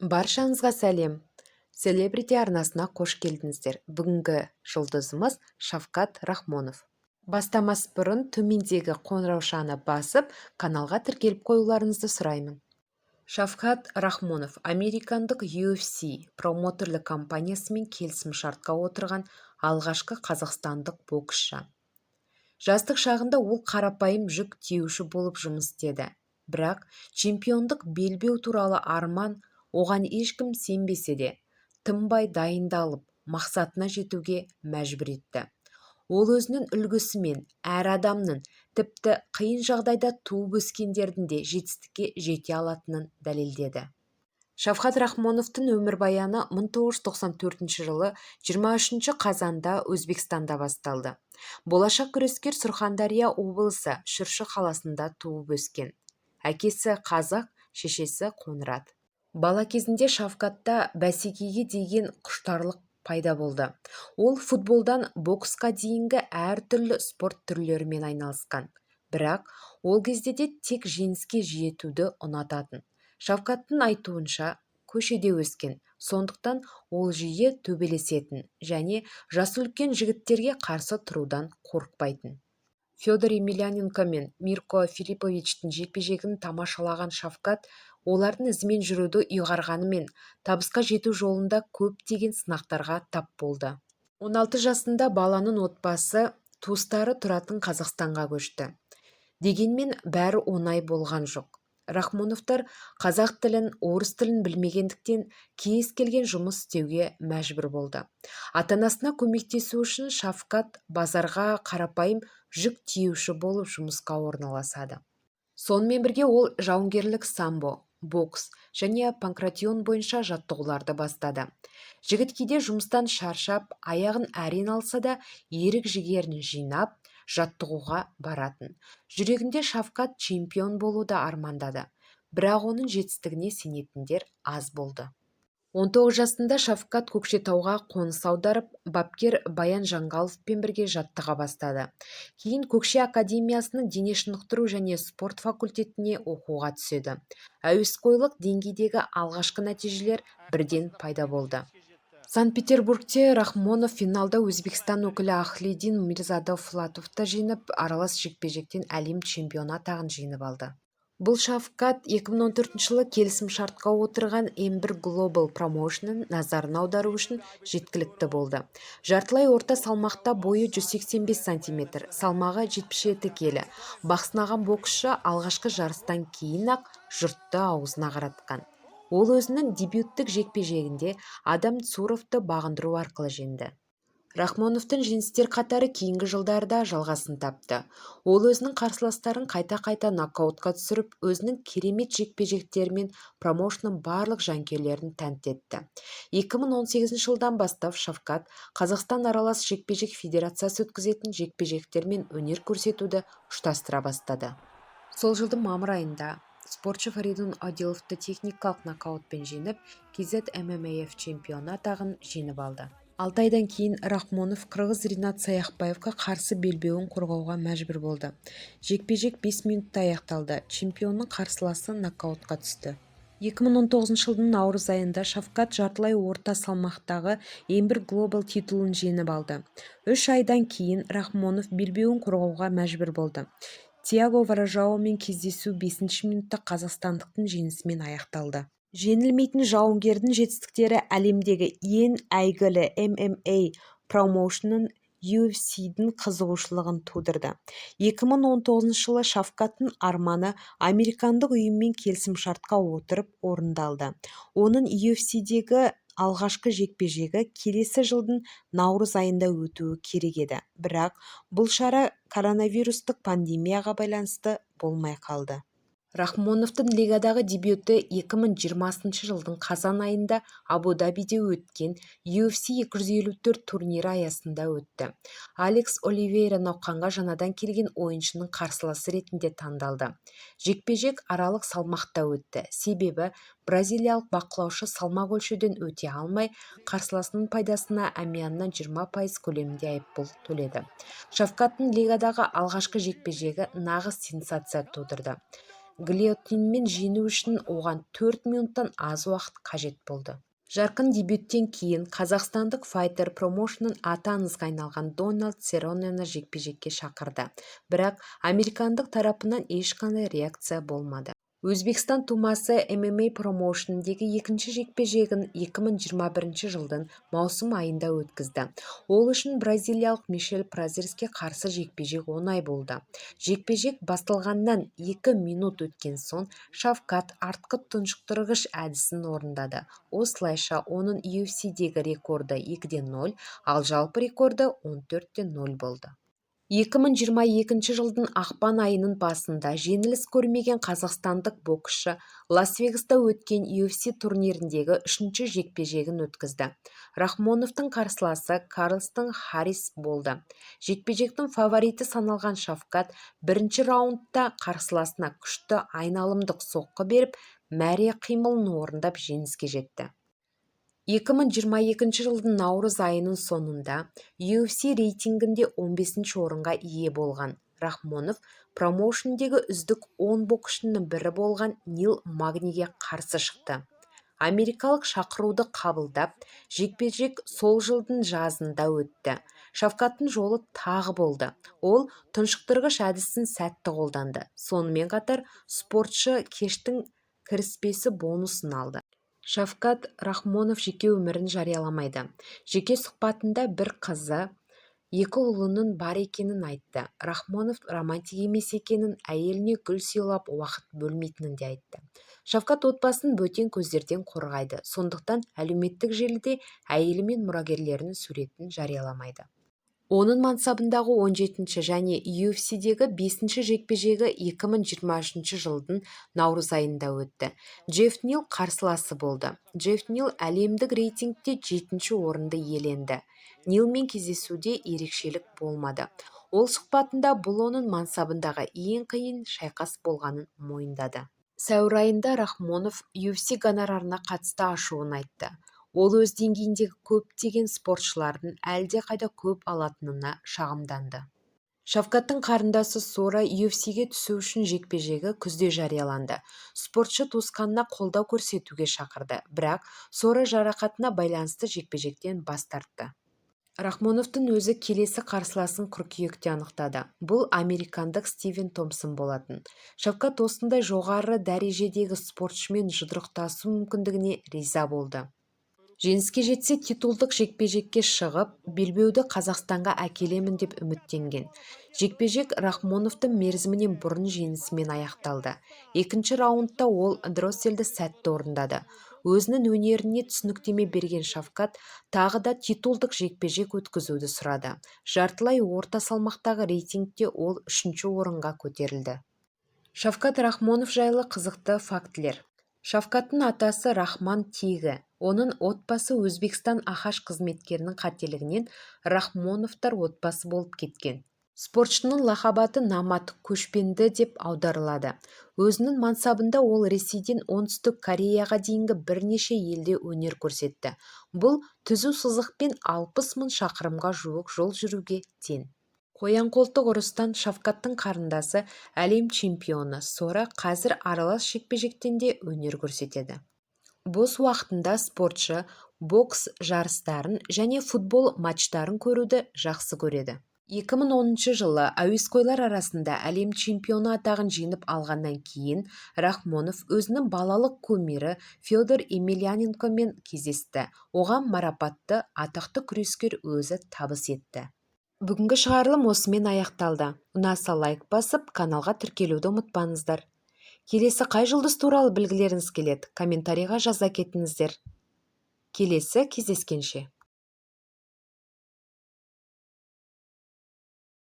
Баршаңызға сәлем! Селебрити арнасына қош келдіңіздер! Бүгінгі жұлдызымыз – Шавкат Рахмонов. Бастамас бұрын төмендегі қоңыраушаны басып, каналға тіркеліп қоюларыңызды сұраймын. Шавкат Рахмонов – американдық UFC промоутерлік компаниясымен келісімшартқа отырған алғашқы қазақстандық боксшы. Жастық шағында ол қарапайым жүк тиеуші болып жұмыс істеді. Бірақ чемпиондық белбеу туралы арман оған ешкім сенбесе де, тынбай дайындалып, мақсатына жетуге мәжбүр етті. Ол өзінің үлгісімен әр адамның, тіпті қиын жағдайда туып өскендердің де жетістікке жете алатынын дәлелдеді. Шавкат Рахмоновтың өмірбаяны 1994 жылы 23 қазанда Өзбекстанда басталды. Болашақ күрескер Сұрхандария облысы Шыршық қаласында туып өскен. Әкесі қазақ, шешесі қоңырат. Бала кезінде Шавкатта бәсекеге деген құштарлық пайда болды. Ол футболдан боксқа дейінгі әртүрлі спорт түрлерімен айналысқан. Бірақ ол кезде де тек жеңіске жетуді ұнататын. Шавкаттың айтуынша, көшеде өскен, сондықтан ол жиі төбелесетін және жасы үлкен жігіттерге қарсы тұрудан қорықпайтын. Федор Емельяненко мен Мирко Филиповичтің жекпе-жегін тамашалаған Шавкат олардың ізімен жүруді ұйғарғанымен, табысқа жету жолында көптеген сынақтарға тап болды. 16 жасында баланың отбасы туыстары тұратын Қазақстанға көшті. Дегенмен бәрі оңай болған жоқ. Рахмоновтар қазақ тілін, орыс тілін білмегендіктен, кез келген жұмыс істеуге мәжбүр болды. Ата-анасына көмектесу үшін Шавкат базарға қарапайым жүк тиеуші болып жұмысқа орналасады. Сонымен бірге ол жауынгерлік самбо, бокс және панкратион бойынша жаттығуларды бастады. Жігіт кейде жұмыстан шаршап, аяғын әрең алса да, ерік-жігерін жинап, жаттығуға баратын. Жүрегінде Шавкат чемпион болуды армандады. Бірақ оның жетістігіне сенетіндер аз болды. 19 жасында Шавкат Көкшетауға қоныс аударып, бапкер Баян Жанғаловпен бірге жаттыға бастады. Кейін Көкше академиясының дене шынықтыру және спорт факультетіне оқуға түседі. Әуесқойлық деңгейдегі алғашқы нәтижелер бірден пайда болды. Санкт-Петербургте Рахмонов финалда Өзбекстан өкілі Ахлиддин Мирзадавлатовты жеңіп, аралас жекпе-жектен әлем чемпионы атағын жеңіп алды. Бұл Шавкат 2014 жылы келісімшартқа отырған M1 Global промоушенін назарын аудару үшін жеткілікті болды. Жартылай орта салмақта бойы 185 сантиметр, салмағы 77 келі. Бақ сынаған боксшы алғашқы жарыстан кейін-ақ жұртты аузына қаратқан. Ол өзінің дебюттік жекпе-жегінде Адам Цуровты бағындыру арқылы жеңді. Рахмоновтың жеңістер қатары кейінгі жылдарда жалғасын тапты. Ол өзінің қарсыластарын қайта-қайта нокаутқа түсіріп, өзінің керемет жекпе-жектерімен промоушнның барлық жанкүйерлерін тәнті етті. 2018 жылдан бастап Шавкат Қазақстан аралас жекпе-жек федерациясы өткізетін жекпе-жектер мен өнер көрсетуді ұштастыра бастады. Сол жылдың мамыр айында спортшы Фаридун Одиловты техникалық нокаутпен жеңіп, KZ MMAF чемпионы атағын жеңіп алды. 6 айдан кейін Рахмонов қырғыз Ринат Саяқбаевқа қарсы белбеуін қорғауға мәжбүр болды. Жекпе-жек 5 минутта аяқталды. Чемпионның қарсыласы нокаутқа түсті. 2019 жылдың наурыз айында Шавкат жартылай орта салмақтағы M1 Global титулын жеңіп алды. 3 айдан кейін Рахмонов белбеуін қорғауға мәжбүр болды. Тиаго Варажаомен кездесу бесінші минутта қазақстандықтың жеңісімен аяқталды. Жеңілмейтін жауынгердің жетістіктері әлемдегі ең әйгілі MMA промоушенін UFC-дің қызығушылығын тудырды. 2019 жылы Шавкаттың арманы американдық ұйыммен келісімшартқа отырып орындалды. Оның UFC-дегі алғашқы жекпе-жегі келесі жылдың наурыз айында өтуі керек еді. Бірақ бұл шара коронавирустық пандемияға байланысты болмай қалды. Рахмоновтың лигадағы дебюті 2020 жылдың қазан айында Абу-Дабиде өткен UFC 254 турнирі аясында өтті. Алекс Оливейра науқанға жаңадан келген ойыншының қарсыласы ретінде таңдалды. Жекпе-жек аралық салмақта өтті, себебі бразилиялық бақылаушы салмақ өлшеуден өте алмай, қарсыласының пайдасына әмиянынан 20% көлемінде айыппұл төледі. Шавкаттың лигадағы алғашқы жекпе-жегі нағыз сенсация тудырды. Гильотинмен жеңу үшін оған 4 минуттан аз уақыт қажет болды. Жарқын дебюттен кейін қазақстандық файтер промоушнның аты аңызға айналған Дональд Серронені жекпе-жекке шақырды. Бірақ американдық тарапынан ешқандай реакция болмады. Өзбекстан тумасы ММА промоушніндегі екінші жекпе-жегін 2021 жылдың маусым айында өткізді. Ол үшін бразилиялық Мишель Празерске қарсы жекпе-жек оңай болды. Жекпе-жек басталғаннан 2 минут өткен соң Шавкат артқы тұншықтырғыш әдісін орындады. Осылайша, оның UFC'дегі рекорды 2-0, ал жалпы рекорды 14-0 болды. 2022 жылдың ақпан айының басында жеңіліс көрмеген қазақстандық боксшы Лас-Вегаста өткен UFC турниріндегі үшінші жекпе-жегін өткізді. Рахмоновтың қарсыласы Карлстон Харрис болды. Жекпе-жектің фавориті саналған Шавкат бірінші раундта қарсыласына күшті айналымдық соққы беріп, мәре қимылын орындап, жеңіске жетті. 2022 жылдың наурыз айының соңында UFC рейтингінде 15 орынға ие болған Рахмонов промоушндегі үздік 10 боксшының бірі болған Нил Магниге қарсы шықты. Америкалық шақыруды қабылдап, жекпе-жек сол жылдың жазында өтті. Шавкаттың жолы тағы болды. Ол тұншықтырғыш әдісін сәтті қолданды. Сонымен қатар спортшы кештің кіріспесі бонусын алды. Шавкат Рахмонов жеке өмірін жарияламайды. Жеке сұхбатында бір қызы, екі ұлының бар екенін айтты. Рахмонов романтик емес екенін, әйеліне гүл сыйлап, уақыт бөлмейтінін де айтты. Шавкат отбасын бөтен көздерден қорғайды. Сондықтан әлеуметтік желіде әйелі мен мұрагерлерінің суретін жарияламайды. Оның мансабындағы 17-ші және UFC'дегі бесінші жекпе-жегі 2023 жылдың наурыз айында өтті. Джефф Нил қарсыласы болды. Джефф Нил әлемдік рейтингте жетінші орынды иеленді. Нилмен кездесуде ерекшелік болмады. Ол сұхбатында бұл оның мансабындағы ең қиын шайқас болғанын мойындады. Сәуір айында Рахмонов UFC гонорарына қатысты ашуын айтты. Ол өз деңгейіндегі көптеген спортшылардың әлдеқайда көп алатынына шағымданды. Шавкаттың қарындасы Сора UFC'ге түсу үшін жекпе-жегі күзде жарияланды. Спортшы туысқанына қолдау көрсетуге шақырды, бірақ Сора жарақатына байланысты жекпе-жектен бас тартты. Рахмоновтың өзі келесі қарсыласын қыркүйекте анықтады. Бұл американдық Стивен Томпсон болатын. Шавкат осындай жоғары дәрежедегі спортшымен жұдырықтасу мүмкіндігіне риза болды. Жеңіске жетсе, титулдық жекпе-жекке шығып, белбеуді Қазақстанға әкелемін деп үміттенген. Жекпе-жек Рахмоновтың мерзімінен бұрын жеңісімен аяқталды. Екінші раундта ол дросселді сәтті орындады. Өзінің өнеріне түсініктеме берген Шавкат тағы да титулдық жекпе-жек өткізуді сұрады. Жартылай орта салмақтағы рейтингте ол үшінші орынға көтерілді. Шавкат Рахмонов жайлы қызықты фактілер. Шавкаттың атасы Рахман тегі. Оның отбасы Өзбекстан АХШ қызметкерінің қателігінен Рахмоновтар отбасы болып кеткен. Спортшының лақап аты Номад, көшпенді деп аударылады. Өзінің мансабында ол Ресейден Оңтүстік Кореяға дейінгі бірнеше елде өнер көрсетті. Бұл түзу сызықпен 60 мың шақырымға жуық жол жүруге тең. Қоян-қолтық ұрыстан Шавкаттың қарындасы, әлем чемпионы Сора қазір аралас жекпе-жектен де өнер көрсетеді. Бос уақытында спортшы бокс жарыстарын және футбол матчтарын көруді жақсы көреді. 2010 жылы әуесқойлар арасында әлем чемпионы атағын жеңіп алғаннан кейін Рахмонов өзінің балалық кумирі Федор Емельяненкомен кездесті. Оған марапатты атақты күрескер өзі табыс етті. Бүгінгі шығарылым осымен аяқталды. Ұнаса, лайк басып, каналға тіркелуді ұмытпаңыздар. Келесі қай жұлдыз туралы білгілеріңіз келеді, комментарийға жаза кетіңіздер. Келесі кездескенше!